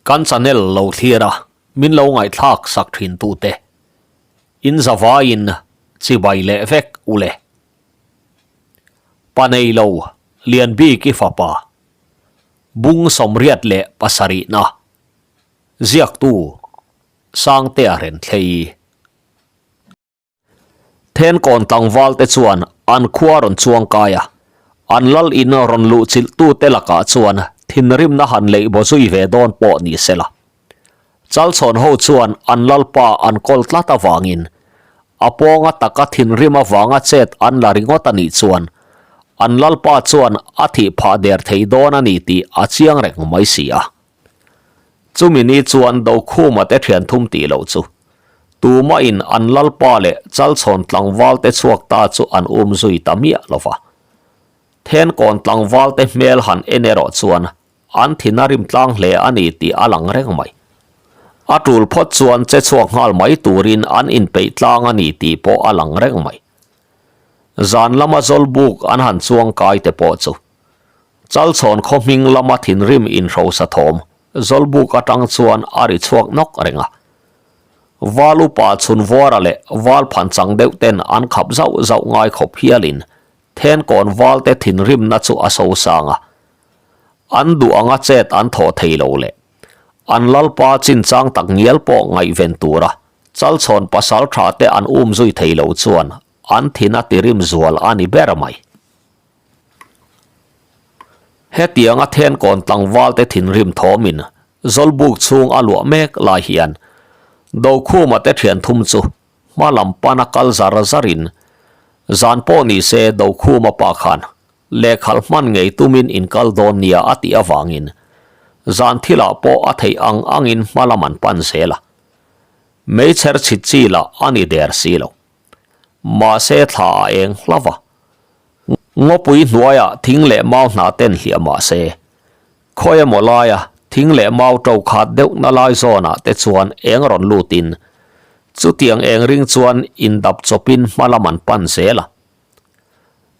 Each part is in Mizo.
Kan channel lo thlir a, min lo ngaihthlak sak thin tute in zavaiin chibai leh vek u le. Pa nei lo Lianbiki fapa Bung 87na ziaktu Sangtea Renthlei. Thenkawn tlangval te chuan an khua rawn chuang kai a, an lal in rawn luh chilh tu te lakah chuan thinrimna han leih baw zui ve dawn pawh ni se la. Chalchhawn ho chuan an lalpa an kawl tlat avangin a pawnga taka thinrim avanga chet an la ringawt a nih chuan an lalpa chuan a thih phah der thei dawn a ni tih a chiang reng mai si a. Chumi ni chuan Dokhuma te thian thum tih loh chu Tumahin an lalpa leh Chalchhawn tlangval te chhuak ta chu an um zui ta miah lo va. Thenkawn tlangval te hmel han en erawh chuan an thin a rim tlang hle a ni tih a lang reng mai. A tul phawt chuan che chhuak nghal mai turin an inpeih tlang a ni tih pawh a lang reng mai. Zan lama Zawlbuk an han chuang kai te pawh chu Chalchhawn khaw hming lama thinrim inhrosa thawm Zawlbuk atang chuan a ri chhuak nawk reng a. Val upa chhunvuara leh val phan chang deuh ten an khap zauh zauh ngai khawp hialin Thenkawn valte thinrimna chu a sosang a. An duh anga chet an thawh thei lo leh an lalpa chinchang tak ngial pawh ngaihven tura Chalchhawn pasal tha te an um zui thei lo chuan an thin a tirim zual a ni ber mai. Hetianga Thenkawn tlangvalte thinrim thawmin Zawlbuk chhung a luah mek lai hian Dokhuma te thian thum chu hma lam pana kal zar zarin zan pawh ni se Dokhuma pa khan lehkhalh hman ngei tumin inkal dawn nia a tih avangin zan thilah pawh a theih ang angin hma lam an pan zel a. Meichher chhit chi lah a ni der si lo. Mahse thla a eng hlauh a. Ngawpui hnuaiah thing leh mau hna ten hliah mah se, khawi emaw laia thing leh mau to khat deuhna lai zawnah te chuan eng rawn lutin, chutiang eng ring chuan indap chawpin hma lam an pan zel a.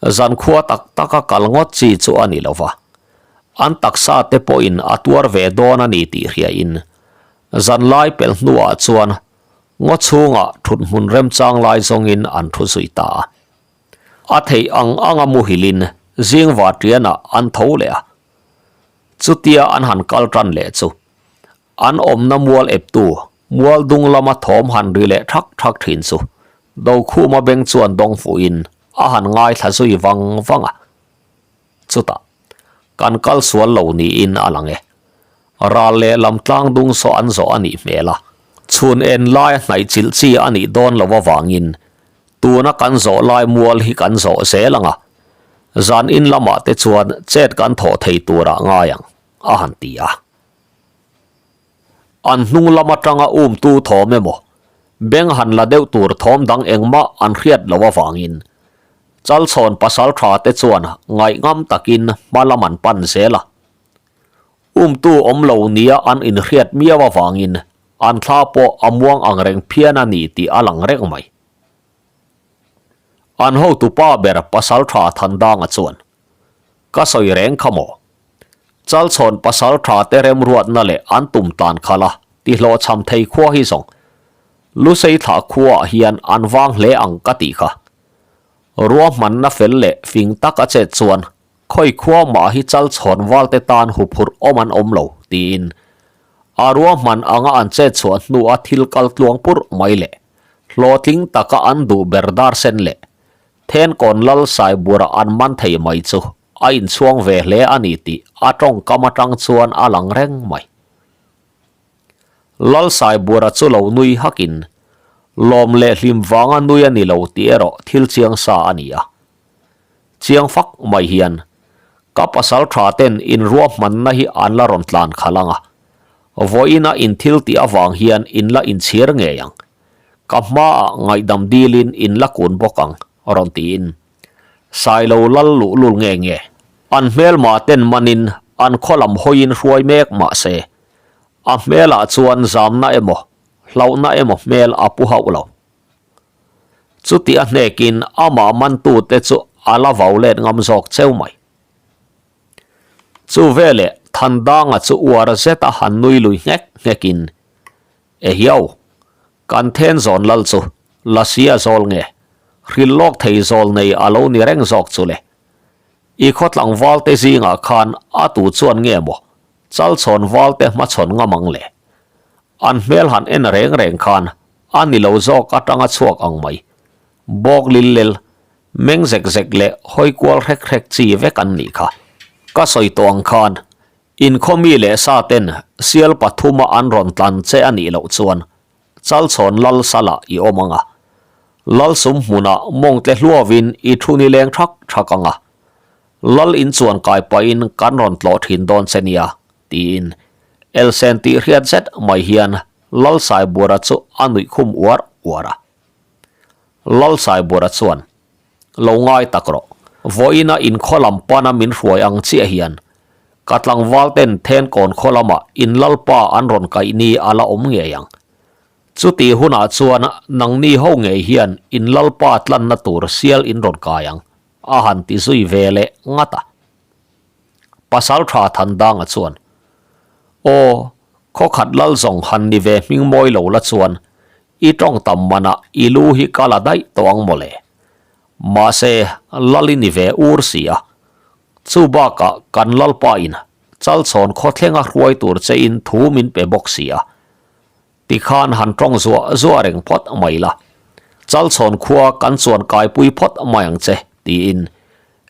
Zankhua tak taka kal ngawt chi chu a ni lo va, an taksa te pawhin a tuar ve dawn a ni tih hriain, zanlai pelh hnuah chuan ngaw chhungah thut hmun remchang lai zawngin an thu zui ta a. A theih ang anga muhilin zing vartianah an tho leh a, chutia an han kal tan leh chu an awmna mual eptu mual dung lama thawm han ri leh thak thak thin chu Dokhuma beng chuan dawng fuhin a han ngaithla zui vang vang a. Chutah, kan kal sual lo niin a lang e. Ral leh lam tlang dung saw an zawh a nih hmel a, chhun en laia hnaih chilh chi a nih dawn lo avangin tuna kan zawh lai mual hi kan zawh zel ang a, zan in lamah te chuan chet kan thawh thei turah ngai ang, a han ti a. An hnung lam atanga umtu thawm emaw, beng han la deuh tur thawm dang engmah an hriat loh avangin Chalchhawn pasal tha te chuan ngaihngam takin hma lam an pan zel a. Umtu awm lo nia an inhriat miau avangin an thla pawh a muang ang reng phian a ni tih a lang reng mai. An hotupa ber pasal tha Thandanga chuan, Ka sawi reng kha maw? Chalchhawn pasal tha te remruatna leh an tum tan khalh a tihlawhchham thei khua hi zawng Lusei thlah khuaah hian an vang hle ang ka tih kha. Ruahmanna fel leh fing tak a chet chuan khawi khua mah hi Chalchhawn valte tan huphurh awm an awm lo tiin a ruahman anga an chet chhuah hnua thil kal tluang purh mai leh hlawhtling taka an duh ber dar sen leh Thenkawn lal Saibura an man thei mai chu a inchhuang ve hle a ni tih a tawngkam atang chuan a lang reng mai. Lal Saibura chu lo nui hakin, lawm leh hlim vanga nui a ni lo tih erawh thil chiang sa a ni a. Chiang fak mai hian, ka pasal tha ten inruahmanna hi an la rawn tlan khalh ang a, vawiina inthil tih avang hian in la inchhir ngei ang. Ka hmaah ngaihdam dilin in la kun bawk ang, rawn tiin. Sailo lal luh lul nge nge. An hmelma ten manin an khaw lam hawiin hruai mek mah se, a hmelah chuan zamna emaw, hlauhna emaw hmel a pu hauh lo. Chuti a hnekin amah mantute chu a la vau let ngam zawk cheu mai. Chu veleh Thandanga chu uar zeta han nui lui nghek nghekin, Ehiau, kan then zawn lal chu Lasia zawl nge, hrilh lawk thei zawl nei a lo ni reng zawk chu le. I khaw tlangval te zingah khan a tu chuan nge maw Chalchhawn val te hmachhawn ngam ang le? An hmel han en reng reng khan a ni lo zawk atanga chhuak ang mai. Bawk lil lel, meng zek zek leh hawi kual hrek hrek chi vek an nih kha. Ka sawi tawh ang khan inkhaw mi leh sa ten sial pathuma an rawn tlan che a nih loh chuan Chalchhawn lal salah i awm ang a. Lal sum hmunah mawngtle hluavin i thu ni leng thak thak ang a. Lal in chuan kai pahin kan rawn tlawh thin dawn che nia, tiin Elsen tih hriat zet mai hian Lal Saibura chu a nuih khum uar uar a. Lal Saibura chuan, Lo ngai tak rawh, vawiina in khaw lam pana min hruai ang chiah hian ka tlangval ten Thenkawn khaw lamah in Lalpa an rawn kaih ni a la awm ngei ang. Chutih hunah chuan nangni ho ngei hian in Lalpa tlanna tur sial in rawn kai ang, a han ti zui ve leh ngat a. Pasal tha Thandanga chuan, Aw, khawkhat lal zawng han ni ve hming mawi lo la chuan i tawng tam manah i lu hi ka la daih tawh ang mawle. Mahse, lal i ni ve ur si a. Chu bakah kan lalpa in Chalchhawn khawthlenga hruai tur che in thu min pe bawk si a. Tikhan han tawng zuah zuah reng phawt mai la, Chalchhawn khua kan chuan kaipui phawt mai ang che, tiin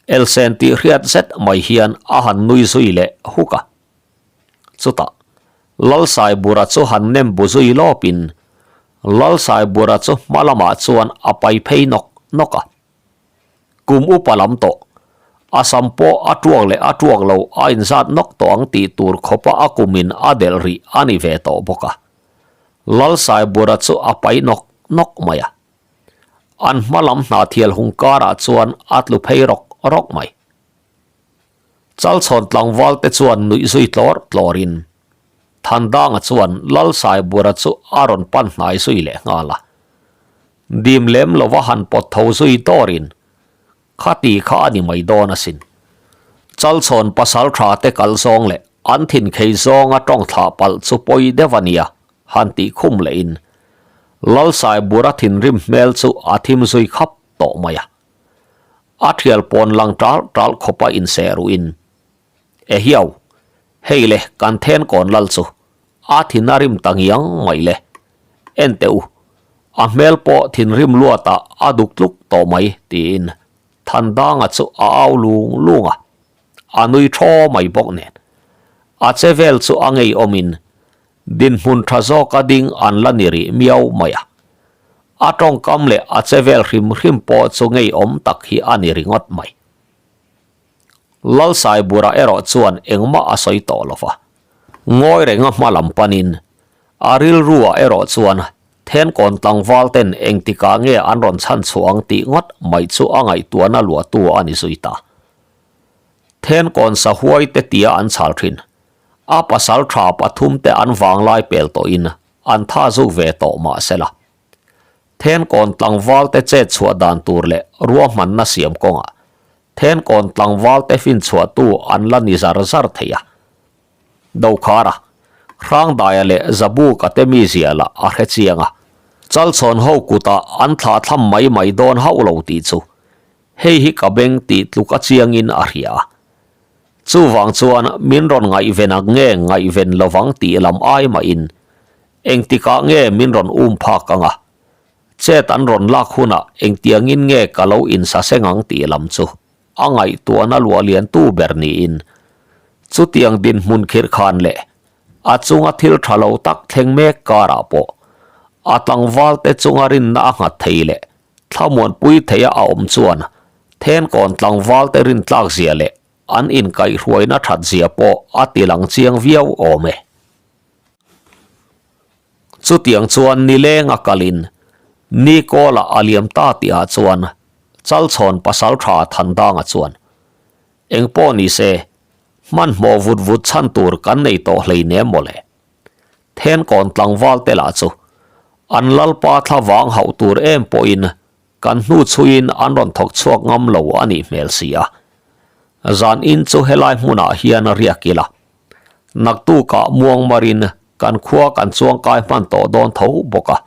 Elsen tih hriat zet mai hian a han nui zui leh huk a. Chutah, Lalsaibura chu han nem bu zui lawpin Lalsaibura chu hma lamah chuan a pai phei nawk nawk a. Kum upa lam tawh, a sam pawh a tuak leh a tuak lo a inzat nawk tawh ang tih tur khawpa a kumin a delh rih a ni ve tawh bawk a. Lalsaibura chu a pai nawk nawk mai a. An hma lam hna thial hung karah chuan a tlu phei rawk rawk mai. Chalchhawn tlangval te chuan nuih zui tlawr tlawrin Thandanga chuan Lalsaibura chu a rawn pan hnai zui leh nghal a. Dim lem lova han pawt tho zui dawrin, Kha ti kha a ni mai dawn asin. Chalchhawn pasal tha te kal zawng leh an thin khei zawnga tawng thlah palh chu pawi deuh a nia, han tih khum lehin Lalsaibura thinrim hmel chu a thim zui khap tawh mai a. A thial pawn lang tal tal khawpa inseh ruhin, Ehiau, hei le kan then kawn lal chu a thin a rim ta ngiang mai le. En teh u, a hmel pawh thinrim luatah a duk tluk tawh mai tiin Thandanga chu a au lung lung a, a nui thaw mai bawk nen. A che vel chu a ngeiawmin dinhmun tha zawka ding an la ni rih miau mai a. A tawngkam leh a che vel hrim hrim pawh chu ngeiawm tak hi a ni ringawt mai. Lalsaibura erawh chuan engmah a sawi tawh lo va. Ngawi renga hma lam panin a rilruah erawh chuan Thenkawn tlangval ten engtikah nge an rawn chhan chhuah ang tih ngawt mai chu a ngaihtuahna luahtu a ni zui ta. Thenkawn sahuai te tia an chhal thin. A pasal tha pathum te an vanglai pel tawhin an tha zuk ve tawh mahsela. Thenkawn tlangval te chet chhuah dan tur leh ruahmanna siam kawngah Thenkawn tlangval te finchhuahtu an la ni zar zar thei a. Dokhara, Hrangdaia leh Zabuka te mizia lah a hre chiang a, Chalchhawn ho kutah an thlah thlam mai mai dawn hauh lo tih chu hei hi ka beng tih tluk a chiangin a hria a. Chuvang chuan min rawn ngaihven ang nge ngaihven lovang tih lam ai mahin engtikah nge min rawn um phak ang a, Chet an rawn lak hunah engtiangin nge ka lo insaseng ang tih lam chu a ngaihtuahna luah liantu ber niin chutiang dinhmun khirh khan leh a chunga thil tha lo tak thleng mek karah pawh a tlangval te chunga rinna a nghat thei leh thlamuanpui theia a awm chuan thenkawn tlangval te rintlak zia leh an inkaihhruaina that zia pawh a tilang chiang viau awm e. Chutiang chuan nileng a kalin ni kawlah a liam ta tihah chuan Chalchhawn pasaltha Thandanga chuan, Eng pawh ni se, hmanhmawh vut vut chhan tur kan nei tawh hleinem mawle. Thenkawn tlangval te lah chu an lalpa thla vang hauh tur em pawhin kan hnu chhuiin an rawn thawk chhuak ngam lo a nih hmel si a. Zan in chu helai hmunah hian riak ila. Naktukah muangmarin kan khua kan chuangkai hman tawh dawn tho bawk a,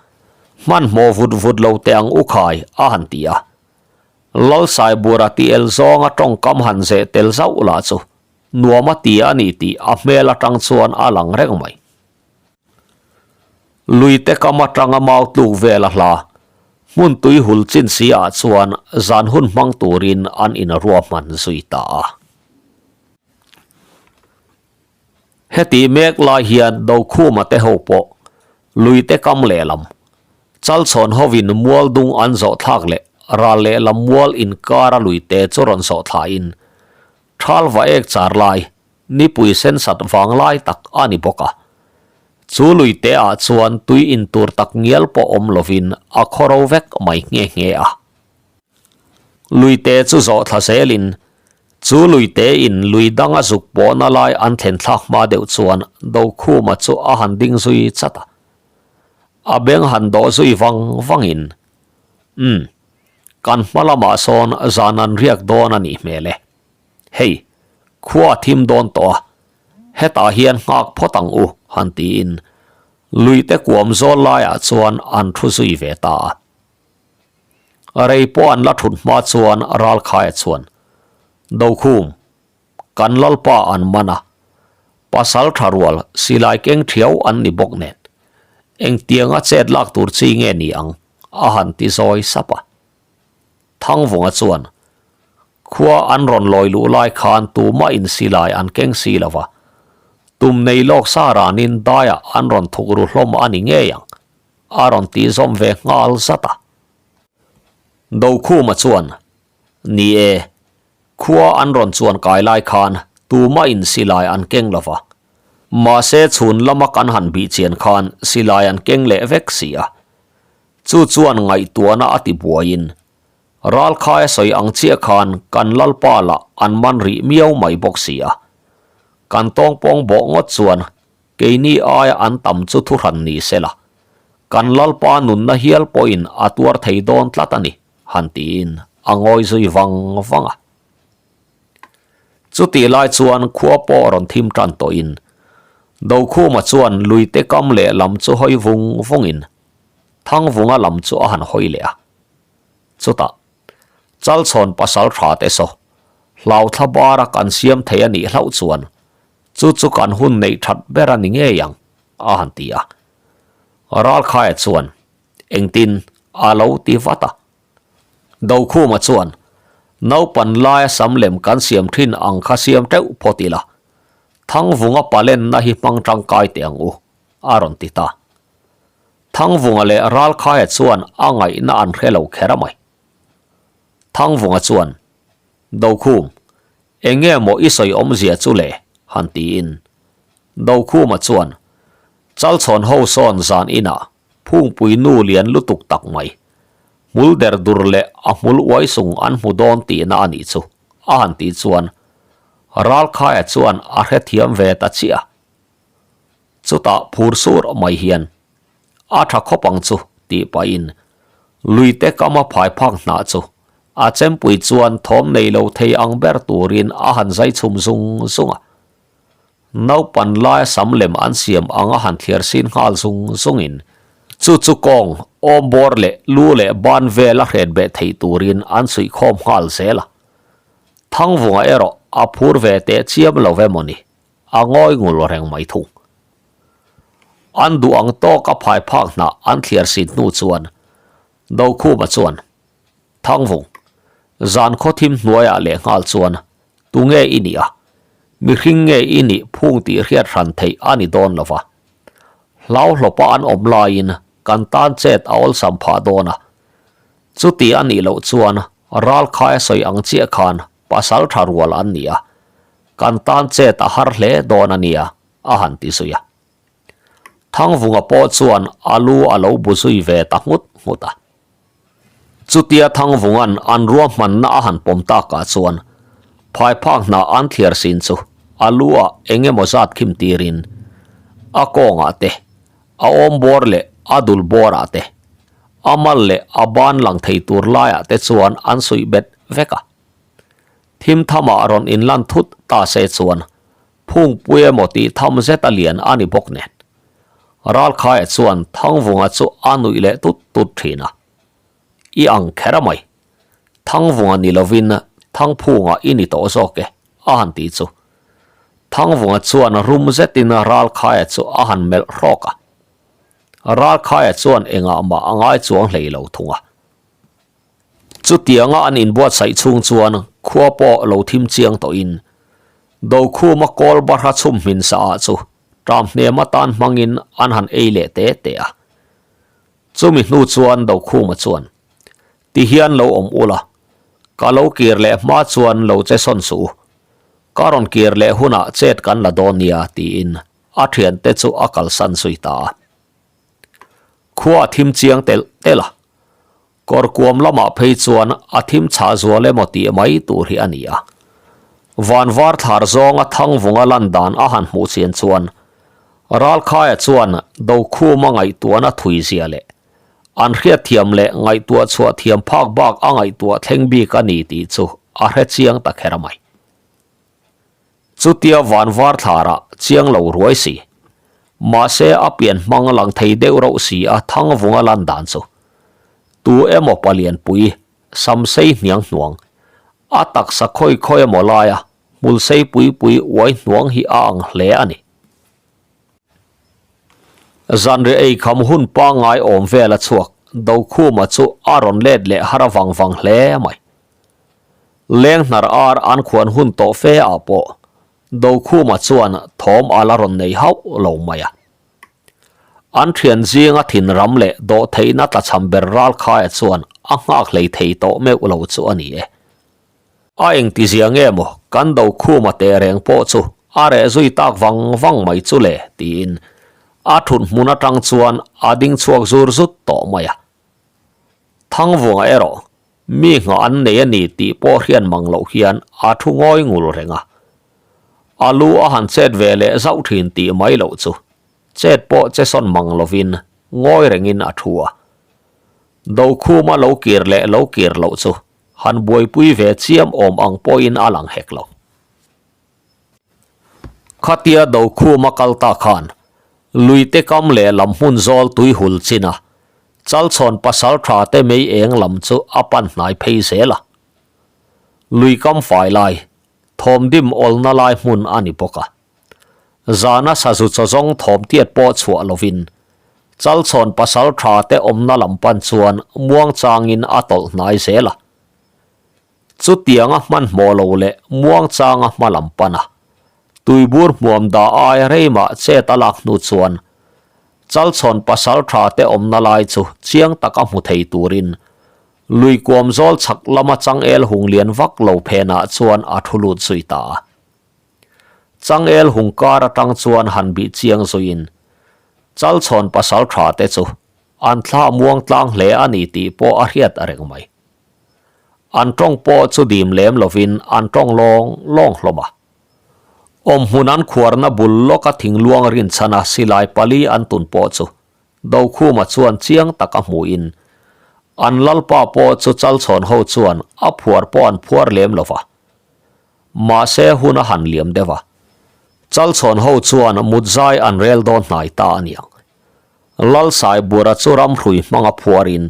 hmanhmawh vut vut lo teh ang u khai, a han ti a. Lalsaibura ti el zawnga tawngkam han zeh tel zauh lah chu nuam a ti a ni tih a hmel atang chuan a lang reng mai. Luite kam atanga mau tluk vel a hla, hmun tui hul chin si ah chuan zan hun hmang turin an inruahman zui ta a. Heti mek lai hian Dokhuma te ho pawh luite kam lehlam, Chalchhawn hovin mual dung an zawh thlak leh ral lehlam mual inkara luite chu rawn zawh thlain thal va ek char lai nipui sen sat vang lai tak a ni bawk a. Chu luite ah chuan tui in tur tak ngial pawh awm lovin a khawro vek mai nghe nghe a. Luite chu zawh thla zelin chu luite in lui danga zuk pawhna lai an thlen thlak hma deuh chuan Dokhuma chu a han ding zui chat a. A beng han dawh zui vang vangin, Umm, kan hma lamah sawn zan an riak dawn a nih hmel e. Hei, khua a thim dawn tawh a, hetah hian nghak phawt ang u, han tiin luite kuam zawl laiah chuan an thu zui ve ta a. Rei pawh an la thut hma chuan Ralkhaia chuan, Dokhum, kan Lalpa an man a, pasal tha rual silai keng thiau an ni bawk nen, engtianga chet lak tur chi nge ni ang? a han ti zawi sap a. Thangvunga chuan, Khua an rawn lawi luh lai khan tumah in silai an keng si lo va, tum nei lawk sa ranin daiah an rawn thuk ru hlawm a ni ngei ang, a rawn tih zawm ve nghal zat a. Dokhuma chuan, Ni e, khua an rawn chuan kai lai khan tumah in silai an keng lo va, mahse chhun lama kan han bih chian khan silai an keng leh vek si a. Chu chuan ngaihtuahna a ti buaiin, Ralkhai a sawi ang chiah khan kan Lalpa lah an man rih miau mai bawk si a. Kan tawngpawng bawh ngawt chuan Keini aia an tam chu thuhran ni sela, kan Lalpa nunna hial pawhin a tuar thei dawn tlat a ni, han tiin a ngawi zui vang vang a. Chutih lai chuan khua pawh rawn thim tan tawhin Dokhuma chuan luite kam leh lam chu hawi vung vungin Thangvunga lam chu a han hawi leh a. Chutah, Chalchhawn pasal tha te saw, hlauthla bara kan siam thei a nih hlauh chuan Chu chu kan hun neih that ber a ni ngei ang, a han ti a. Ralkhaia chuan, Engtin? a lo ti vat a. Dokhuma chuan, Naupan laia sam lem kan siam thin ang kha siam teuh phawt ila, Thangvunga palenna hi hmang tangkai teh ang u, a rawn ti ta. Thangvunga leh Ralkhaia chuan a ngaihna an hre lo kher a mai. Thangvunga chuan, Dokhum, Eng nge maw i sawi awmzia chu le? han tiin. Dokhuma chuan, Chalchhawn ho sawn zan inah phungpui nu lian lutuk tak mai, hmul der dur leh a hmul uai sung an hmu dawn tihna a nih chu, a han tih chuan Ralkhaia chuan a hrethiam ve ta chiah a. Chutah phur sur mai hian, A tha khawp ang chu, tih pahin luite kama phai phak hnah chu a chempui chuan thawm nei lo thei ang ber turin a han zai chhum zung zung a. Naupan laia sam lem an siam ang a han thliar sin nghal zung zungin chu chu kawng awm bawr leh lu leh ban vel a hret beh theih turin an suih khawm nghal zel a. Thangvunga erawh a phur ve teh chiam lo ve mawni, a ngawi ngul reng mai thung. An duh ang tawk a phai phak hnah an thliar sin hnu chuan Dokhuma chuan, Thangvung, zan khaw thim hnuaiah leh nghal chuan tunge i nih a, mihring nge i nih phung tih hriat hran theih a ni dawn lo va. Hlauhlawpa an awm laiin kan tan chet a awlsam phah dawn a. Chuti a nih loh chuan ralkhai a sawi ang chiah khan pasal tha rual an ni a, kan tan chet a har hle dawn a nia, a han ti zui a. Thangvunga pawh chuan a lu a lo bu zui ve ta nghut nghut a. Chutia Thangvunga'n an ruahmanna a han pawm takah chuan phaiphak hna an thliar sin chu a lu ah eng emaw zat khim tirin a kawngah te, a awm bawr leh a dul bawrah te, a mal leh a ban lang thei tur laiah te chuan an suih bet vek a. Thim thamah rawn inlan thut ta se chuan. Phungpui emaw tih tham zet a lian a ni bawk nen. Ralkhaia chuan Thangvunga chu a nuih leh tut tut thin a. I ang kher a mai. Thangvunga ni lovin Thangphunga i ni tawh zawk e, a han ti chu. Thangvunga chuan rum zetin Ralkhaia chu a han melh hrawk a. Ralkhaia chuan engah mah a ngai chuang hlei lo thung a. Chutianga an inbuatsaih chhung chuan khua pawh lo thim chiang tawhin Dokhuma kawl barha chhum hmin saah chu ṭam hnem atan hmangin an han ei leh te te a. Chumi hnu chuan Dokhuma chuan, Ti hian lo awm ula, ka lo kir leh hma chuan lo che sawn suh u. Ka rawn kir leh hunah chet kan la dawn nia, tiin a thiante chu a kalsan zui ta a. Khua a thim chiang telh telh a, kawr kuam lamah phei chuan a thim chhah zual emaw tih mai tur hi a ni a. Van var thlar zawnga Thangvunga lan dan a han hmuh chian chuan Ralkhaia chuan Dokhuma ngaihtuahna thui zia leh an hriatthiam leh ngaihtuah chhuah thiam phak bak a ngaihtuah thleng bik a ni tih chu a hre chiang ta kher mai. Chutia van var thlarah chiang lo ruai si. Mahse a pian hmang lang thei deuh rauh si a Thangvunga lan dan chu. Tu emaw palianpui, samsei hniang hnuang, a taksa khawi khawi emaw laia hmulsei pui pui uai hnuang hi a ang hle a ni. Zanriah eikham hun pangngai awm vela chhuak Dokhuma chu a rawn let leh har vang vang hle mai. Leng hnar ar an khuan hun tawh fe ah pawh Dokhuma chuan thawm a la rawn nei hauh lo mai a. An thian zinga thinram leh dawhtheihna tlachham ber Ralkhaia chuan a nghak hlei thei tawh meuh lo chu a ni e. A engtizia nge maw kan Dokhuma teh reng pawh chu a reh zui tak vang vang mai chu le tiin a thut hmun atang chuan a ding chhuak zur zut tawh mai a. Thangvunga erawh Mi nghah an nei a ni tih pawh hriat mang loh hian a thu ngawi ngul reng a. A lu a han chet ve leh zauh thin tih mai loh chu chet pawh che sawn mang lovin ngawi rengin a thu a. Dokhuma lo kir leh lo kir loh chu han buaipui ve chiam awm ang pawhin a lang hek lo. Khatia Dokhuma kal ta khan luite kam leh lam hmun zawl tui hul chin a, Chalchhawn pasal tha te mei eng lam chu a pan hnai phei zel a. Lui kam fai lai, thawmdim awlna lai hmun a ni bawk a. Zana sazu chaw zawng thawm tiat pawh chhuah lovin Chalchhawn pasal tha te awmna lam pan chuan muangchangin a tawlh hnai zel a. Chutianga hmanhmawh lo leh muangchanga hma lam pan a, tuibur hmuam dah aia reimah chet a lak hnu chuan Chalchhawn pasal tha te awmna lai chu chiang taka hmu thei turin lui kuam zawl chhak lama changel hung lian vak lo phenah chuan a thu lut zui ta a. Changel hung kar atang chuan han bih chiang zuiin Chalchhawn pasal tha te chu an thla muang tlang hle a ni tih pawh a hriat a reng mai. An tawng pawh chu dim lem lovin an tawng lawng lawng hlawm a. Awmhmun an khuarna bul lawka thingluang rinchhana silai pali an tun pawh chu Dokhuma chuan chiang taka hmuhin an lalpa pawh chu Chalchhawn ho chuan a phuar pawh an phuar lem lo va. Mahse hun a han liam deuh a. Chalchhawn ho chuan mutzai an rel dawn hnai ta a niang. Lalsaibura chu ramhrui hmanga phuarin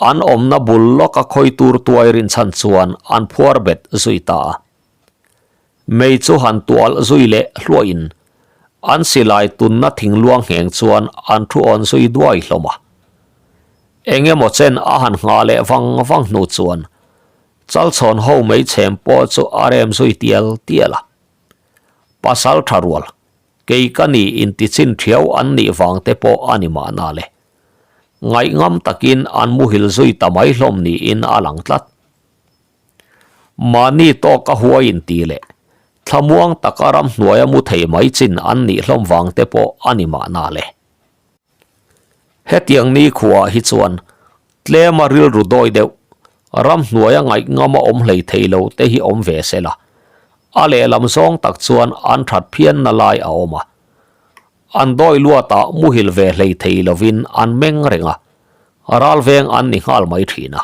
an awmna bul lawka khawi tur tuai rinchhan chuan an phuar bet zui ta a. Mei chu han tualh zui leh hluahin an silai tunna thingluang ngheng chuan an thu awn zui duai hlawm a. Eng emaw chen a han nghah leh vang vang hnu chuan Chalchhawn ho mei chhem pawh chu a rem zui tial tial a. Pasal tha rual Kei ka ni intichin thiau an nih vang te pawh a ni mahna le. Ngaihngam takin an muhil zui ta mai hlawm niin a lang tlat. Mahni tawk a huai inti leh thlamuang taka ramhnuaia mu thei mai chin an nih hlawm vang te pawh a ni mahna le. Hetiang ni khuaah hi chuan tlema rilru dawi deuh, ramhnuaia ngaihngama awm hlei thei lo te hi awm ve se la, a lehlam zawng tak chuan an that phianna lai a awm a. An dawi luatah muhil ve hlei thei lovin an meng reng a, ralveng an ni nghal mai thin a.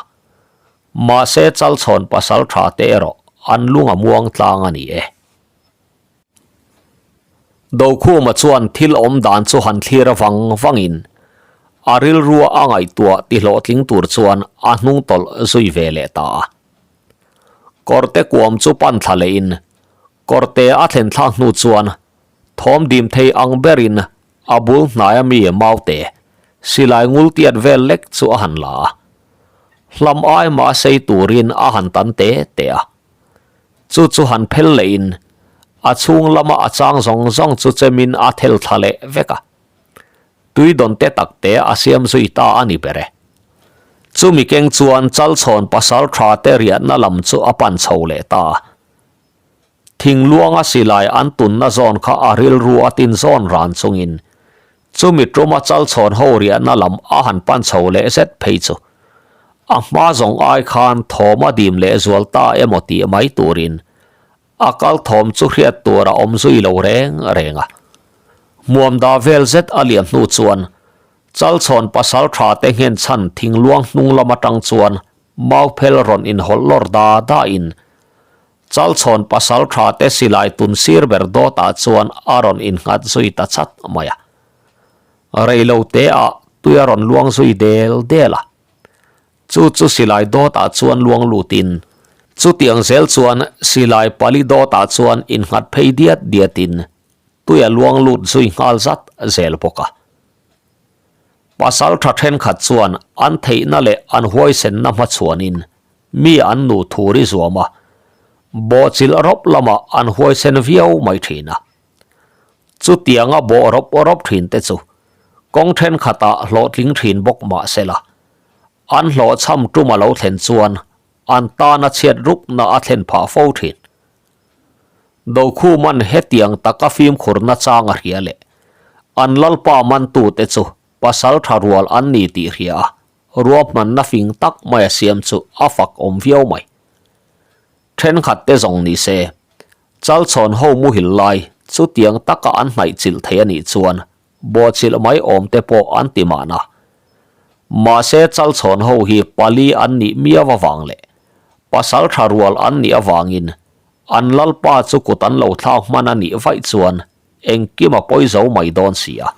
Mahse Chalchhawn pasal tha te erawh an lung a muang tlang a ni e. Dokhuma chuan thil awm dan chu han thlir vang vangin a rilrua a ngaihtuah tihlawhtling tur chuan a hnung tawlh zui ve leh ta a. Kawrte kuam chu pan thla lehin kawrte a thlen thlak hnu chuan thawm dim thei ang berin a bul hnaia mi maute silai ngul tiat vel lek chu a han la a. Hlam ai mah sei turin a han tan te te a. Chu chu han phel lehin a chhung lama a chang zawng zawng chu chemin a thel thla leh vek a. Tui dawn te tak te a siam zui ta a ni ber e. Chumi keng chuan Chalchhawn pasal tha te riahna lam chu a pan chho leh ta a. Thingluanga silai an tunna zawn kha a rilru a tin zawn ran chungin chumi tuma Chalchhawn ho riahna lam a han pan chho leh zet phei chu a hma zawng ai khan thawm a dim leh zual ta emaw tih mai turin A kal thawm chu hriat tur a awm zui lo reng reng a. Hmuam dah vel zet a liam hnu chuan Chalchhawn pasal tha te nghen chhan thingluang hnung lam atang chuan Mauphel rawn inhawlh lawr da da in Chalchhawn pasal tha te silai tun sir ber dawt ah chuan a rawn innghat zui ta chat mai a. Reilo te ah tui a rawn luang zui del del a. Chu chu silai dawtah chuan luang lutin, chutiang zel chuan silai pali dawtah chuan innghat phei diat diatin tui a luang lut zui nghal zat zel bawk a. Pasal tha thenkhat chuan an theihna leh an huaisenna hmachhuanin mi an nu thur i zuam a, bawhchilh rawp lamah an huaisen viau mai thin a. Chutianga bawh rawp rawp thin te chu kawng thenkhatah hlawhtling thin bawk mah sela, an hlawhchham tum a lo thlen chuan an tana chhiat rukna a thlen phah fo thin. Dokhuman hetiang taka fimkhurna chang a hria leh an lalpa mantute chu pasal tha rual an ni tih hria a, ruahmanna fing tak mai a siam chu a fak awm viau mai. Thenkhat te zawng ni se, Chalchhawn ho muhil lai chutiang taka an hnaih chilh thei a nih chuan Bawhchilh mai awm te pawh an ti mahna. Mahse Chalchhawn ho hi pali an nih miau avang leh pasal tha rual an nih avangin an lalpa chu kut an lo thlak hman a nih vaih chuan engkim a pawi zo mai dawn si a.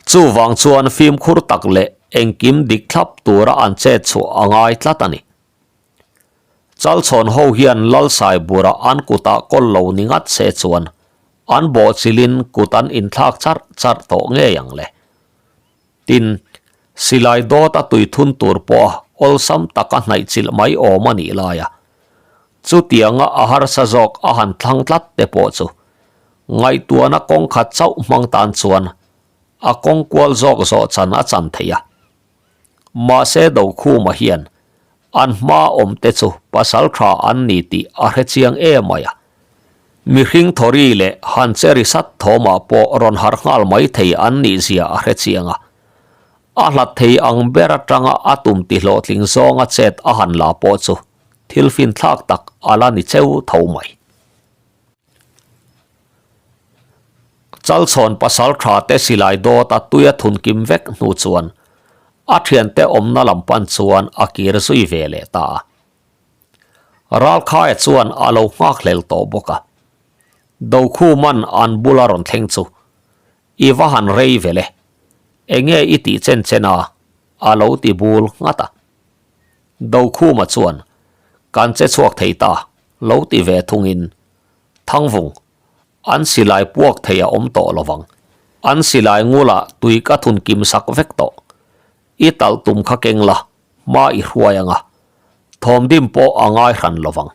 Chuvang chuan fimkhur tak leh engkim dik thlap tura an chet chhuah a ngai tlat a ni. Chalchhawn ho hian Lalsaibura an kutah kawl lo ni ngat se chuan An bawhchilhin kut an inthlak charh charh tawh ngei ang le. Tin, silai dawt a tui thun tur pawh awlsam taka hnaihchilh mai awm a nih lai a, chutianga a harsa zawk a han thlang tlat te pawh chu ngaihtuahna kawng khat chauh hmang tan chuan a kawng kual zawk zawh chan a chan thei a. Mahse Dokhuma hian an hma awm te chu pasal tha an ni tih a hre chiang em mai a. Mihring thawri leh han che ri sat thawmah pawh rawn harh nghal mai thei an nih zia a hre chiang a. A hlat thei ang ber atanga a tum ti hlawhtling zawnga chet a han la pawh chu thil finthlak tak a la ni cheu tho mai. Chalchhawn pasal tha te silai dawt a tui a thun kim vek hnu chuan a thiante awmna lam pan chuan a kir zui ve leh ta a. Ralkhaia chuan a lo nghak hlel tawh bawk a. Dokhuman an bula rawn thleng chu i va han rei vel e, enge i tih chen chen a? a lo ti bul nghat a. Dokhuma chuan kan che chhuak thei ta lo ti ve thungin Thangvung, an silai puak thei a awm tawh lovang. An silai ngulah tui ka thun kim sak vek tawh. I talh tum kha keng la, hma i hruai anga. Thawmdim pawh a ngai hran lovang.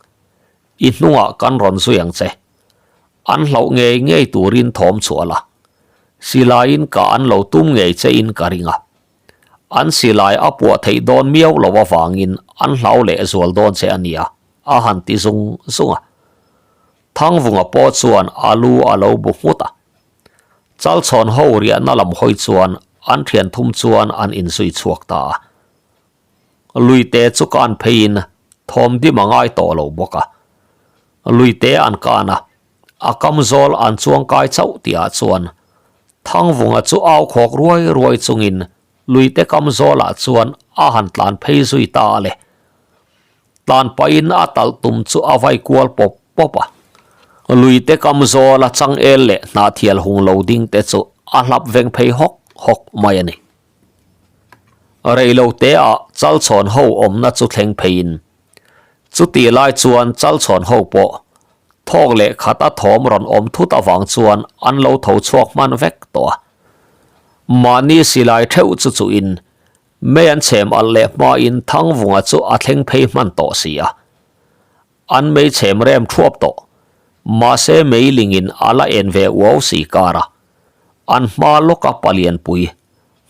I hnungah kan rawn zui ang che. An hlauh ngei ngei turin thawm chhuah la. Silaiin ka an lo tum ngei che in ka ring a. An silai a puah theih dawn miau lo avangin an hlau leh zual dawn che a nia, a han ti zung zung a. Thangvunga pawh chuan a lu a lo bu nghut a. Chalchhawn ho riahna lam hawi chuan an thian thum chuan an inzui chhuak ta a. Luite chu kan pheiin thawm dim a ngai tawh lo bawk a. Luite an kan a, a kam zawl an chuang kai chauh tihah chuan Thangvunga chu au khawk ruai ruai chungin luite kam zawlah chuan a han tlan phei zui ta a le. Tlan pahin a talh tum chu a vai kual pawp pawp a. Luite kam zawla changel leh hnahthial hung lo ding te chu a hlap veng phei hawk hawk mai a ni. Reilo te ah Chalchhawn ho awmna chu thleng pheiin chutih lai chuan Chalchhawn ho pawh thawk leh khat a thawm rawn awm thut avang chuan an lo tho chhuak hman vek tawh a. Mahni silai theuh chu chuhin mei an chhem alh leh hmain Thangvunga chu a thleng phei hman tawh si a. An mei chhem rem thuap tawh. Mahse meilingin a la en ve uau si kar a. An hma lawka palianpui,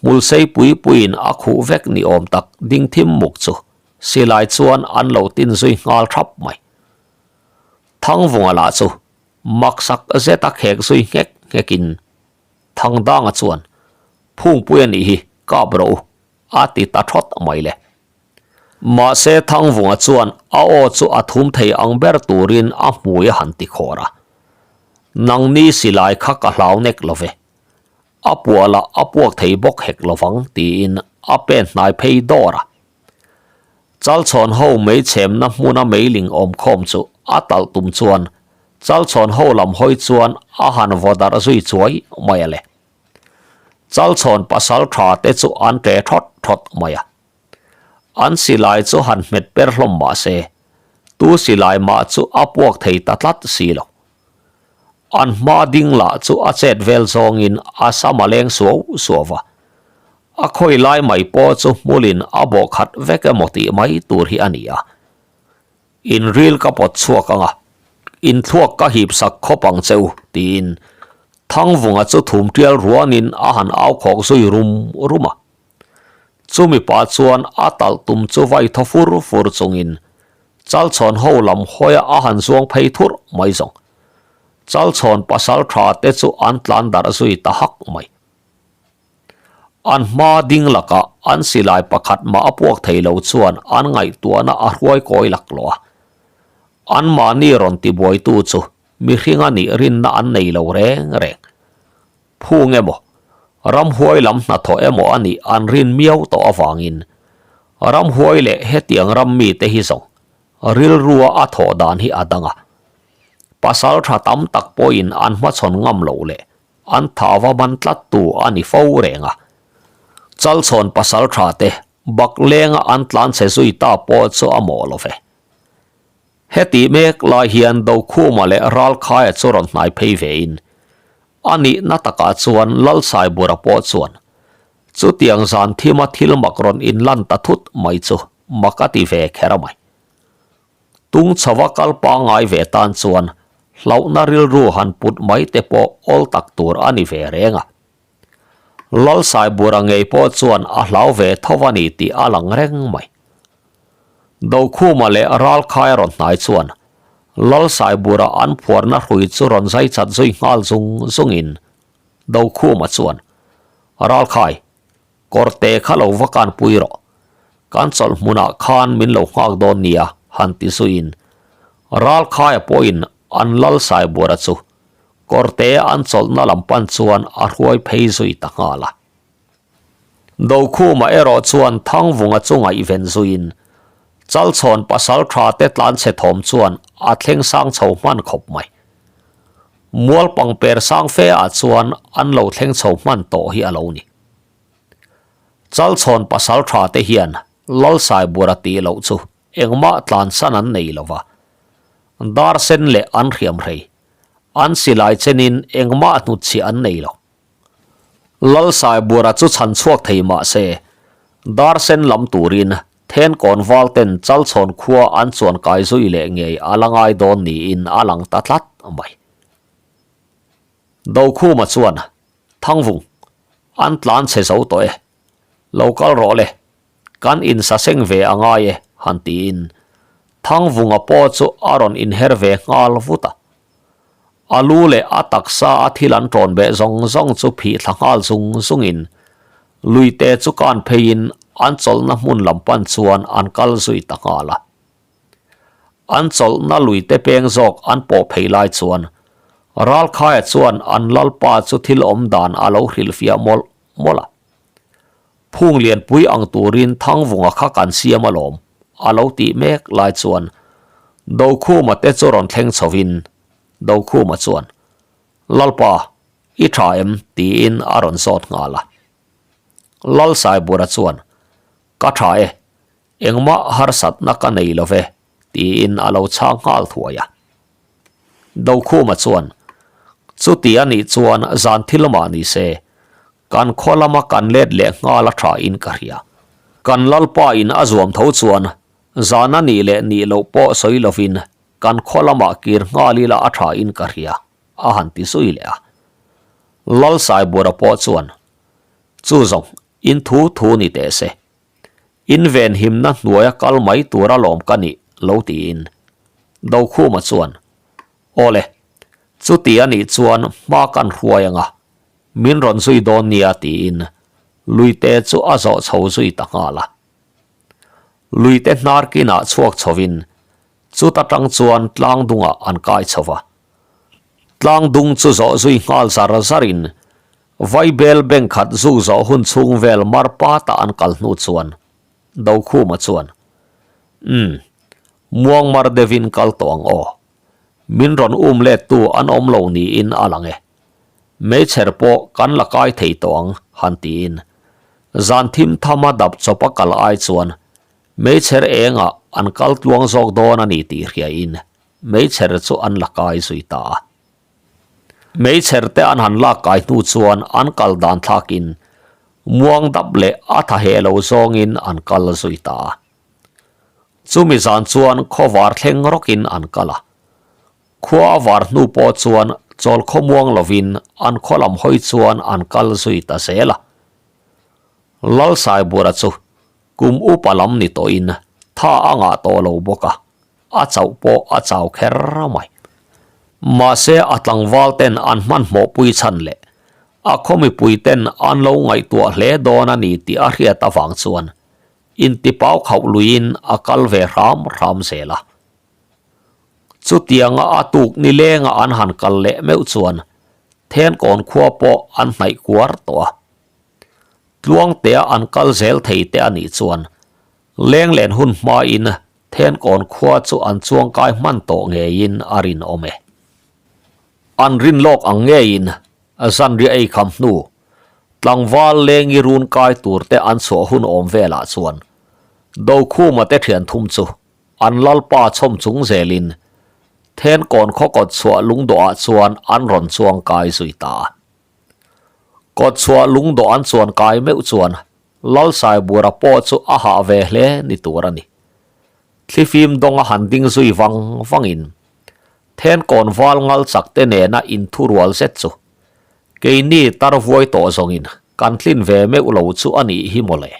hmulsei pui puiin a khuh vek ni awm tak ding thim muk chu silai chuan an lo tin zui nghal thap mai. Thangvunga lah chu maksak zeta khek zui nghek nghekin Thangdanga chuan, Phungpui a nih hi, kap rawh u, a ti ta thawt mai le. Mahse Thangvunga chuan a aw chu a thum thei ang ber turin a hmui a han ti khawr a. Nangni silai kha ka hlau nek lo ve. A puah lah a puak thei bawk hek lovang tiin a pen hnai phei dawr a. Chalchhawn ho mei chhemna hmuna meiling awm khawm chu a talh tum chuan Chalchhawn ho lam hawi chuan a han vaw darh zui chuai mai a le. Chalchhawn pasal tha te chu an ṭe thawt thawt mai a. An silai chu han hmet per hlawm mah se, tu silai mah chu a puak thei ta tlat si lo. An hma ding lah chu a chet vel zawngin a sam a leng suau suau va. A khawi lai mai pawh chu hmulin a bawh khat vek emaw tih mai tur hi a ni a. In ril ka pawt chhuak ang a, in thluak ka hip sak khawp ang che u, tiin Thangvunga chu thum tial ruanin a han au khawk zui rum rum a. Chumi pah chuan a talh tum chu vai thaw fur fur chungin Chalchhawn ho lam hawia a han zuang phei thurh mai zawng. Chalchhawn pasal tha te chu an tlan darh zui ta hak mai. An hma ding lakah an silai pakhat mah a puak thei lo chuan an ngaihtuahna a hruai kawi laklawh a. Anmahni rawn tibuaitu chu mihring a nih rinna an nei lo reng reng. Phung emaw, ramhuai lam hnathawh emaw a nih an rin miau tawh avangin ramhuai leh hetiang ram mite hi zawng rilrua a thawh dan hi a dang a. Pasal tha tam tak pawhin an hmachhawn ngam loh leh An tha va man tlat tu a ni fo reng a. Chalchhawn pasal tha te bak lenga an tlan chhe zui ta pawh chu a mawh lo ve. Heti mek lai hian Dokhuma leh Ralkhaia chu rawn hnai phei vein a nihna takah chuan Lalsaibura pawh chuan chutiang zan thima thil mak rawn inlan ta thut mai chu mak a ti ve kher a mai. Tung chhova kal pangngai ve tan chuan hlauhna rilru han put mai te pawh awl tak tur a ni ve reng a. Lalsaibura ngei pawh chuan a hlau ve tho a ni tih a lang reng mai. Dokhuma leh Ralkhaia rawn hnai chuan Lalsaibura an phuarna hrui chu rawn zai chat zui nghal zung zungin Dokhuma chuan, Ralkhai, Kawrte kha lo va kan pui rawh. Kan chawlh hmunah khan min lo nghak dawn nia, han ti zuiin Ralkhaia pawhin an lal Saibuara chu kawrte an chawlhna lam pan chuan a hruai phei zui ta nghal a. Dokhuma erawh chuan Thangvunga chu ngaihven zuiin Chalchhawn pasal tha te tlanchhe thawm chuan a thleng sang chho hman khawp mai. Mual pangper sang fe ah chuan an lo thleng chho hman tawh hi a lo ni. Chalchhawn pasal tha te hian Lalsaibura tih loh chu engmah tlansan an nei lo va, dar sen leh an hriam hrei, an silai chenin engmah hnutchhiah an nei lo. Lalsaibura chu chhan chhuak thei mah se, dar sen lam turin Thenkawn val ten Chalchhawn khua an chuan kai zui leh ngei a la ngai dawn niin a lang ta tlat mai. Dokhuma chuan, Thangvung, an tlan chhe zo tawh e. Lo kal rawh le, kan insaseng ve a ngai e, han tiin Thangvunga pawh chu a rawn inher ve nghal vut a. A lu leh a taksa a thil an ṭawn beh zawng zawng chu phih thla nghal zung zungin luite chu kan pheiin an chawlhna hmun lam pan chuan an kal zui ta nghal a. An chawlhna luite peng zawk an pawh phei lai chuan Ralkhaia chuan an lalpa chu thil awm dan a lo hrilhfiah mawlh mawlh a. Phung lianpui ang turin Thangvunga kha kan siam alawm, a lo tih mek lai chuan Dokhuma te chu rawn thleng chhovin. Dokhuma chuan, Lalpa, i tha em? tiin a rawn zawt nghal a. Lalsaibura chuan, Ka tha e, engmah harsatna ka nei lo ve, tiin a lo chhang nghal thuai a. Dokhuma chuan, Chuti a nih chuan zan thil mah ni se, kan khaw lama kan let leh nghal a tha in ka hria. Kan Lalpa in a zuam tho chuan zan a nih leh nih loh pawh sawi lovin kan khaw lamah kir nghal ila a tha in ka hria, a han ti zui leh a. Lalsaibura pawh chuan, Chu zawng, in thu thu ni teh se. In venhimna hnuaia kal mai tur alawm ka nih lo tiin Dokhuma chuan, Awle, chuti a nih chuan hma kan hruai anga, min rawn zui dawn nia tiin Luite chu a zawh chho zui ta nghal a. Luite hnar kinah chhuak chhovin chuta tang chuan tlang dungah an kai chho va. Tlang dung chu zawh zui nghal zar zarin Vaibel bank khat zuk zawh hun chhung vel mar pata an kal hnu chuan Dokhuma chuan, Umm, muangmar deuhin kal tawh ang aw. Min rawn um lettu an awm lo niin a lang e. Meichher pawh kan la kai thei tawh ang, han tiin. Zan thim thama dap chawpa kal ai chuan meichher engah an kal tluang zawk dawn a ni tih hriain meichher chu an la kai zui ta a. Meichher te an han lak kai hnu chuan an kal dan thlakin muang dap leh a tha heh lo zawngin an kal zui ta a. Chumi zan chuan khaw var thleng rawkin an kal a. Khua a var hnu pawh chuan chawl khaw muang lovin an khaw lam hawi chuan an kal zui ta zel a. Lalsaibura chu kum upa lam ni tawhin tha a ngah tawh lo bawk a. A chauh pawh a chau kher mai. Mahse a tlangval ten an hmanhmawh pui chhan leh a khaw mipui ten an lo ngaihtuah hle dawn a ni tih a hriat avang chuan intipau khauh luiin a kal ve hram hram zel a. Chutianga a tuk nilenga an han kal leh meuh chuan Thenkawn khua pawh an hnaih kuar tawh a. Tluangtea an kal zel thei te a nih chuan Lenglen hun hmain Thenkawn khua chu an chuangkai hman tawh ngeiin a rinawm e. An rin lawk ang ngeiin zanriah ei kham hnu, tlangval lengi run kai turte an chhuah hun awm velah chuan Dokhuma te thian thum chu an lalpa chhawm chung zelin Thenkawn khaw kawt chhuah lungdawhah chuan an rawn chuangkai zui ta a. Kawt chhuah lungdawh an chuan kai meuh chuan Lalsaibura pawh chu a hah ve hle ni tur a ni. Thlifim dawnga han ding zui vang vangin Thenkawn val ngal chak te nena inthurual zet chu keini tar vuai tawh zawngin kan tlin ve meuh lo chu a nih hi mawle.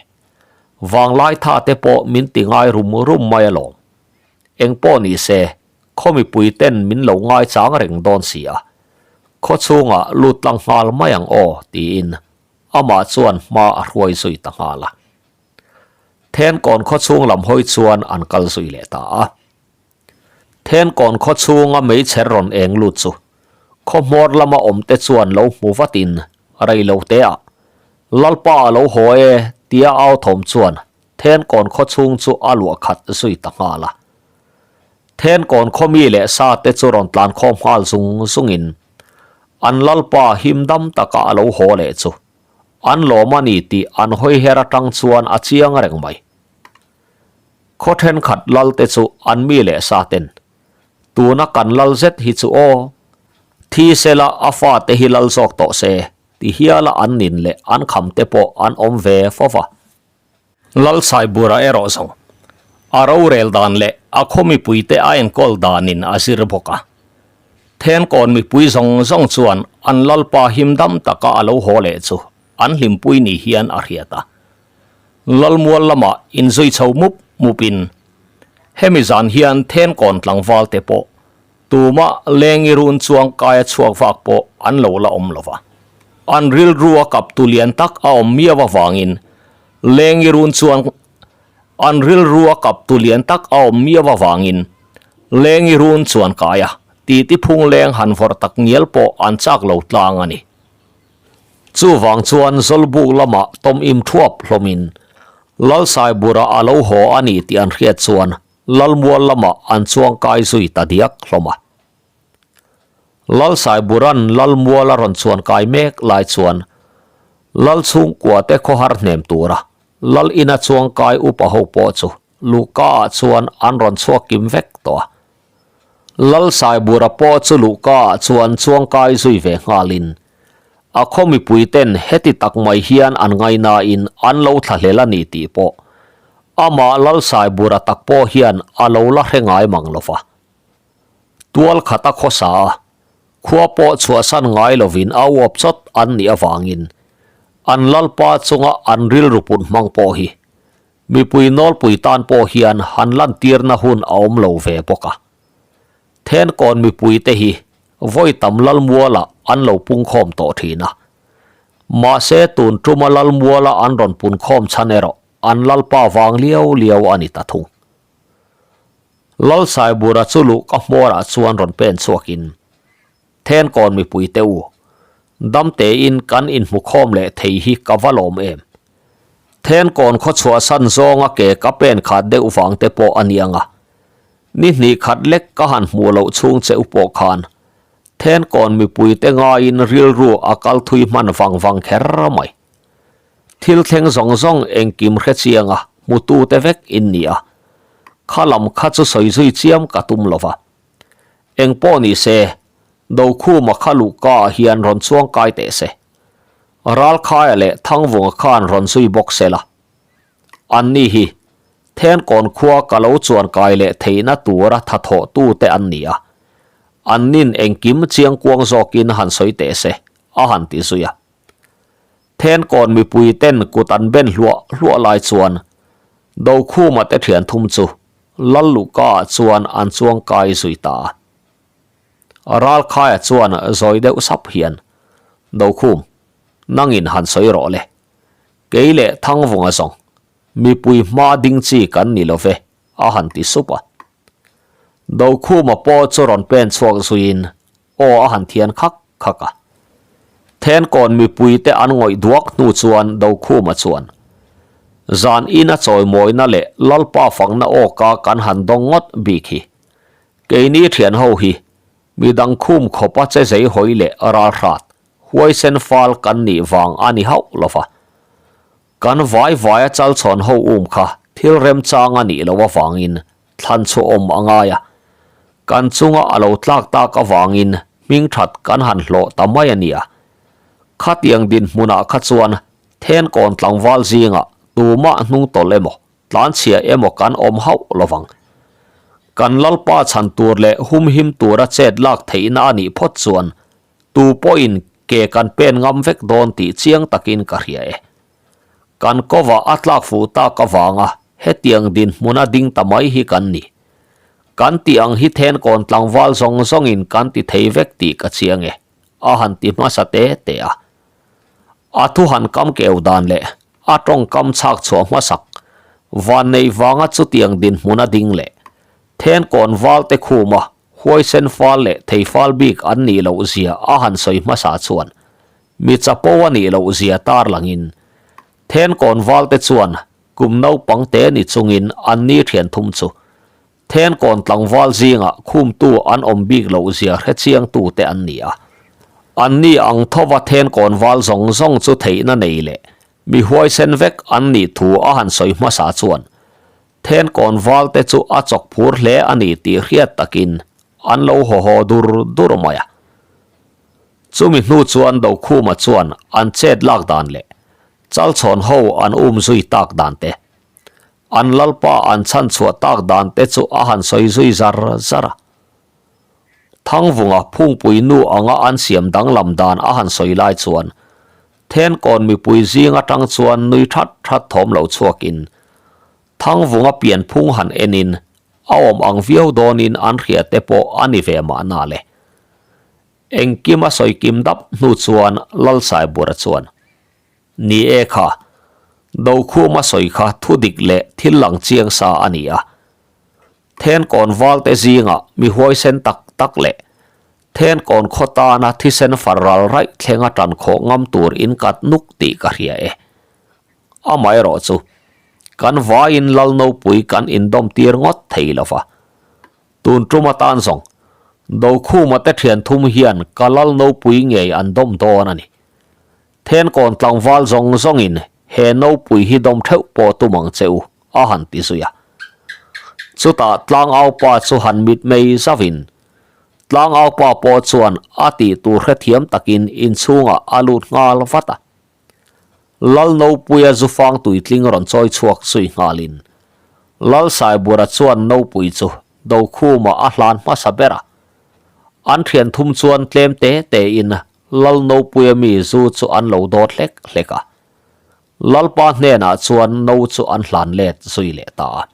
Vanglai tha te pawh min ti ngai rum rum mai alawm. Eng pawh ni se khaw mipui ten min lo ngaichang reng dawn si a, khaw chhungah lut tlang nghal mai ang aw tiin amah chuan hma a hruai zui ta nghal a. Thenkawn khaw chhung lam hawi chuan an kal zui leh ta a. Thenkawn khaw chhunga meichher rawn eng lut chu khaw hmawr lama awmte chuan lo hmu vatin rei lo te ah, Lalpa a lo haw e tia au thawm chuan Thenkawn khaw chhung chu a luah khat zui ta nghal a. Thenkawn khaw mi leh sa te chu rawn tlan khawm nghal zung zungin an lalpa him dam taka a lo haw leh chu an lawm a ni tih an hawi her atang chuan a chiang reng mai. Khaw thenkhat lal te chu an mi leh sa ten tuna kan lal zet hi chu aw, thi sela a fate hi lal zawk tawh se ti hiala an nin leh an kham te pawh an awm ve fo va. Lalsaibura erawh zo a rorel dan leh a khaw mipuite a enkawl danin a zir bawk a. Thenkawn mipui zawng zawng chuan an lalpa him dam taka a lo haw leh chu an hlimpui ni hian a hriat a. Lalmual lamah inzui chho mup mupin hemi zan hian Thenkawn tlangvalte pawh Tumah lengi run chuang kaia chhuak vak pawh an lo la awm lo va. An rilru a kap tu lian tak a awm miau avangin lengi run chuan An rilru a kap tu lian tak a awm miau avangin lengi run chuan kaia titi phung leng han vawrh tak ngial pawh an chak lo tlang a ni. Chuvang chuan Zawlbuk lamah tawm im thuap hlawmin Lalsaibura a lo haw a ni tih an hriat chuan Lalmual lamah an chuang kai zui ta diak hlawm a. Lalsaiburan Lalmual a rawn chuan kai mek lai chuan Lal chhungkua te khawhar hnem tura Lal ina chuang kai upa ho pawh chu luhka ah chuan an rawn chhuak kim vek tawh a. Lalsaibura pawh chu luhka ah chuan chuang kai zui ve nghalin a khaw mipui ten heti tak mai hian an ngainain an lo thlahlel a ni tih pawh amah Lalsaibura tak pawh hian a lo la hre ngai mang lo va. Tual khat a khawsa a, khua pawh chhuahsan ngai lovin a uap chawt an nih avangin an lalpa chunga an rilru put hmang pawh hi mipui nawlpui tan pawh hian han lantirna hun a awm lo ve bawk a. Thenkawn mipuite hi vawi tam Lalmualah an lo pungkhawm tawh thin a. Mahse tun tuma Lalmuala an rawn punkhawm chhan erawh an lalpa vang liau liau a ni ta thung. Lalsaibura chu luh ka hmawrah chuan rawn pen chhuakin, Thenkawn mipuite u, damtein kan inhmukhawm leh thei hi ka va lawm em? Thenkawn khaw chhuahsan zawnga ke ka pen khat deuh vang te pawh a ni ang a, ni hnih khat lek ka han hmuh loh chhung che u pawh khan Thenkawn mipuite ngaiin rilru a kal thui hman vang vang kher mai. Thil thleng zawng zawng engkim hre chianga hmutute vek in ni a, kha lam kha chu sawi zui chiam ka tum lo va. Eng pawh ni se, Dokhuma kha luhka ah hian rawn chuang kai teh se. Ralkhaia leh Thangvunga khan rawn zui bawk se la. Anni hi Thenkawn khua ka lo chuan kai leh theihna tura thathawhtute an ni a, annin engkim chiangkuang zawkin han sawi teh se, a han ti zui a. Thenkawn mipui ten kut an ben hluah hluah lai chuan Dokhuma te thian thum chu Lalluhka ah chuan an chuang kai zui ta a. Ralkhaia chuan zawi deuh sap hian, Dokhum, nangin han sawi rawh le. Kei leh Thangvunga zawng, mipui hma ding chi kan ni lo ve, a han ti sup a. Dokhuma pawh chu rawn pen chhuak zuiin Aw a han thian khak khak a. Thenkawn mipuite an ngawih duak hnu chuan Dokhuma chuan, Zan ina chawimawina leh Lalpa fakna awka kan han dawng ngawt bik hi. Keini thian ho hi midang khum khawpa che zei hawi leh ralhrat, huaisen fal kan nih vang a ni hauh lo va. Kan vai vaia chalchhawn ho um kha thil remchang a nih loh avangin thlan chhuahawm a ngai a, kan chunga a lo tlak tak avangin hming that kan han hlawh ta mai a nia. Khatiang dinhmunah kha chuan Thenkawn tlangval zingah tumah hnung tawlh emaw, tlanchhia emaw kan awm hauh lovang. Kan Lalpa chhan tur leh humhim tura chet lak theihna a nih phawt chuan Tu pawhin ke kan pen ngam vek dawn tih chiang takin ka hria e. Kan kawvah a tlak fuh tak avanga hetiang dinhmuna ding ta mai hi kan ni. Kan tih ang hi thenkawn tlangval zawng zawngin kan ti thei vek tih ka chiang e, a han ti hmasa te te a. A thu han kam keu dan leh a tawngkam chhak chhuah hmasak vanneih vanga chutiang dinhmuna ding leh thenkawn valte khuma Huaisen fal leh thei fal bik an nih loh zia a han sawi hmasa chuan mi chapo a nih loh zia tar langin Thenkawn valte chuan kum naupang te ni chungin an ni thian thum chu Thenkawn tlangval zingah khumtu an awm bik loh zia hre chiangtu te an ni a. An ni ang thova Thenkawn val zawng zawng chu theihna nei leh mi huaisen vek an nih thu a han sawi hmasa chuan Thenkawn valte chu a chawk phur hle a ni tih hriat takin an lo haw haw dur dur mai a. Chumi hnu chuan Dokhuma chuan an chet lak dan leh Chalchhawn ho an um zui tak dan te, an lalpa an chhan chhuah tak dan te chu a han sawi zui zar zar a. Thangvunga phungpui nu anga an siam danglam dan a han sawi lai chuan Thenkawn mipui zing atang chuan nui that that thawm lo chhuakin Thangvunga pianphung han enin a awm ang viau dawnin an hria te pawh a ni ve mahna le. Engkim a sawi kim dap hnu chuan Lalsaibura chuan, Ni e kha, Dokhuma sawi kha thu dik leh thil lang chiang sa a ni a. Thenkawn valte zingah mi huaisen tak tak leh Thenkawn khaw tana thisen far ral raih thlenga tan khawh ngam tur in kat nuk tih ka hria e. Amaherawh chu, kan vaiin Lalnopui kan indawm tir ngawt thei lo va. Tun tum atan zawng, Dokhuma te thian thum hian ka lal nopui ngei an dawm dawn a ni. Thenkawn tlangval zawng zawngin he nopui hi dawm theuh pawh tum ang che u, a han ti zui a. Chutah tlangaupa chu han mitmei zauhin, tlangaupa pawh chuan a tih tur hrethiam takin inchhungah a lut nghal vat a. Lal Nopuia zufang tuitling rawn chawi chhuak zui nghalin, Lal Saibura chuan Nopui chu Dokhuma a hlan hmasa ber a. An thian thum chuan tlem te tein Lal Nopuia mi zu chu an lo dawt hlek hlek a. Lalpa hnenah chuan no chu an hlan let zui leh ta a.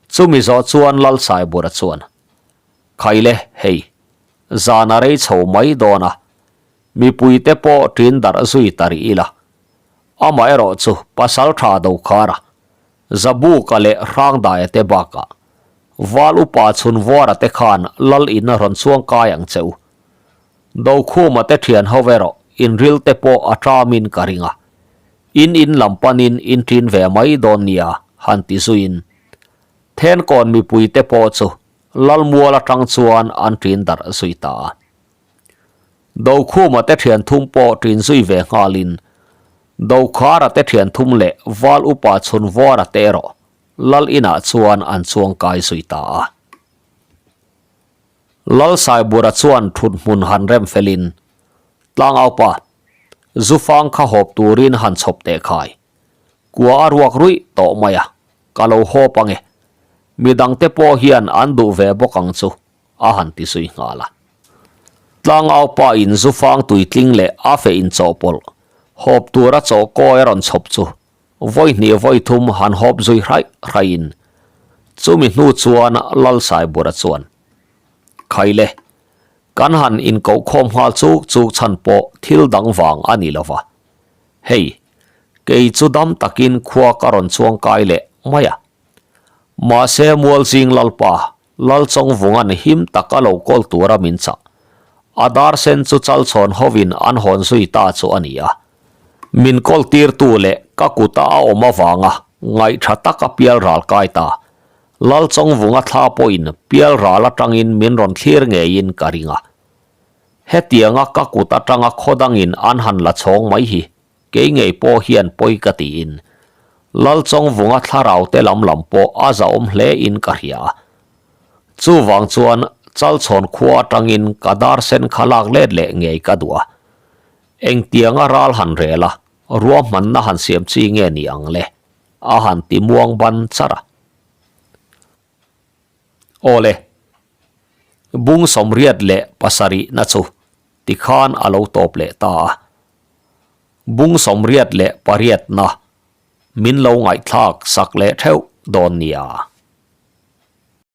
Chumi zawh chuan Lal Saibura chuan, Khaile, hei, zan a rei chho mai dawn a, Mipuite pawh ṭin darh zui ta rih ila, amaherawh chu pasal ṭha do khar a, Zabuka leh Hrangdaia te bakah Val upa Chhunvuara te khan lal in rawn chuang kai ang che u. Dokhuma te ṭhian ho erawh inril te pawh a ṭamin ka ring a, in in lam panin in ṭin ve mai dawn nia han ti zuiin Thenkawn mipuite pawh chu Lalmual aṭang chuan an ṭin darh zui ta a. Dokhuma te thian thum pawh ṭin zui ve nghalin Dokhara te thian thum leh Val upa Chhunvuara te erawh Lal inah chuan an chuang kai zui ta a. Lal Saibura chuan thut hmun han rem felin, Tlangaupa, Zufang kha hawp turin han chhawp teh khai. Kua a ruak ruih tawh mai a, ka lo hawp ange. Midangte pawh hian an duh ve bawk ang chu. a han ti zui nghal a. Tlangau pa in zufang tuitling leh a feh in chawhpawlh hawp tura chaw kawi a rawn chhawp chu vawi hnih vawi thum han hawp zui hraih hraih in chumi hnu chuan Lal Saibura chuan Khaile, kan han inkohkhawm nghal chuk chuk chhan pawh thil dang vang a ni lova, hei kei chu dam takin khua ka rawn chuang kai leh mai a, mahse Mualzing Lalpa Lalchawngvunga'n him tak a lo kawl tura min chah. A dar sen chu chalchhawn hovin an hawn zui ta chu a ni a. Min kawl tirtu leh ka kuta a awm avanga ngaihtha taka pial ral kai ta. Lalchawngvunga thla pawhin pial ral atangin min rawn thlir ngeiin ka ring a. Hetianga ka kut atanga khaw dangin an han la chhawng mai hi Kei ngei pawh hian pawi ka tiin Lalchawngvunga thlarau te lam lam pawh a zahawm hle in ka hria a. Chuvang chuan Chalchhawn khua atangin ka dar sen kha lak let leh ngei ka duh a. Engtianga ral han rel a, ruahmanna han siam chi nge ni ang le? A han ti muang ban char a. Awle, bung 87na chu tikhan a lo tawp leh ta a. Bung 88na min lo ngaihthlak sak leh theuh dawn nia.